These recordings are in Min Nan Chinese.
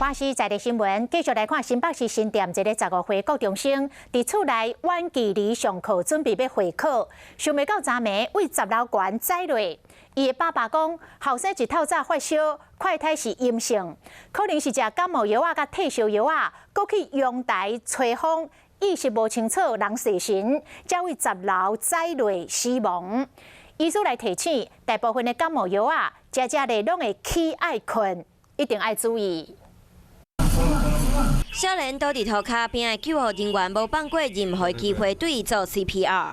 巴西在地新聞，繼續來看新北市新店一個15歲高中生，佇厝內遠距離上課，準備欲會考，想袂到昨暝對10樓懸載落。伊的爸爸講，後生一透早發燒，快篩是陰性，可能是食感冒藥仔佮退燒藥仔，閣去陽台吹風，意識無清楚，人踅神，才對10樓載落死亡。醫師來提醒，大部分的感冒藥仔，食食咧攏會起愛睏，一定愛注意。少年倒佇塗跤邊的救護人員無放過任何機會對伊做 CPR。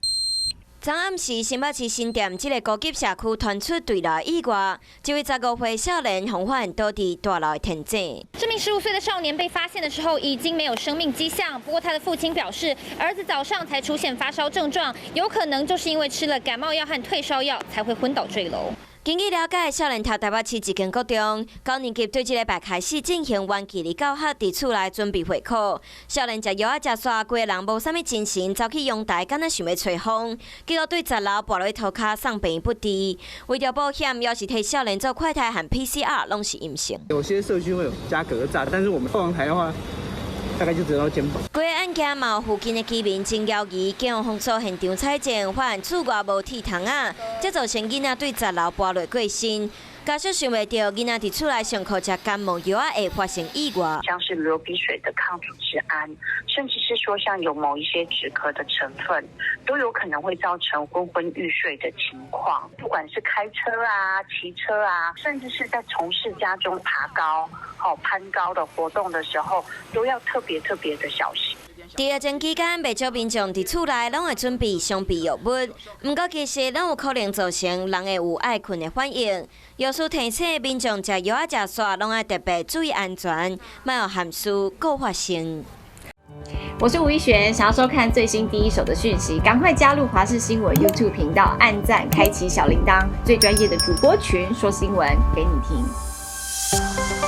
昨暗時，新北市新店這個高級社區傳出墜樓意外，一位15歲少年予發現倒佇大樓的天井。這名15歲的少年被發現的時候已經沒有生命跡象，不過他的父親表示，兒子早上才出現發燒症狀，有可能就是因為吃了感冒藥和退燒藥才會昏倒墜樓。根據了解，少年讀台北市一間國中，九年級對這禮拜開始進行遠距離教學，佇厝內準備會考。少年食藥仔食煞，規个人無啥物精神，走去陽台，敢若想欲吹風，結果對10樓跋落塗跤送病不治。為著保險，猶是替少年做快篩和 PCR，攏是陰性。有些社區會有加格柵，但是我們後陽台的話，大概就只到肩膀。規個案件嘛，附近的居民真猶疑，警方封鎖現場採證，發現厝外無鐵窗仔，才造成囡仔對10樓跋落過身。家屬想袂著囡仔佇厝內上課食感冒藥仔會發生意外。像是流鼻水的抗組織胺，甚至是說像有某一些止咳的成分，都有可能會造成昏昏欲睡的情況。不管是開車啊、騎車啊，甚至是在從事家中爬高、好攀高的活動的時候，都要特別特別的小心。佇疫情期間，袂少民眾佇厝內攏會準備常備藥物，毋過其實攏有可能造成人會有愛睏的反應。藥師提醒民眾食藥仔食煞，攏愛特別注意安全，莫予憾事閣發生。我是吳一璇，想要收看最新第一手的訊息，趕快加入華視新聞 YouTube 頻道，按讚，開啟小鈴鐺，最專業的主播群說新聞給你聽。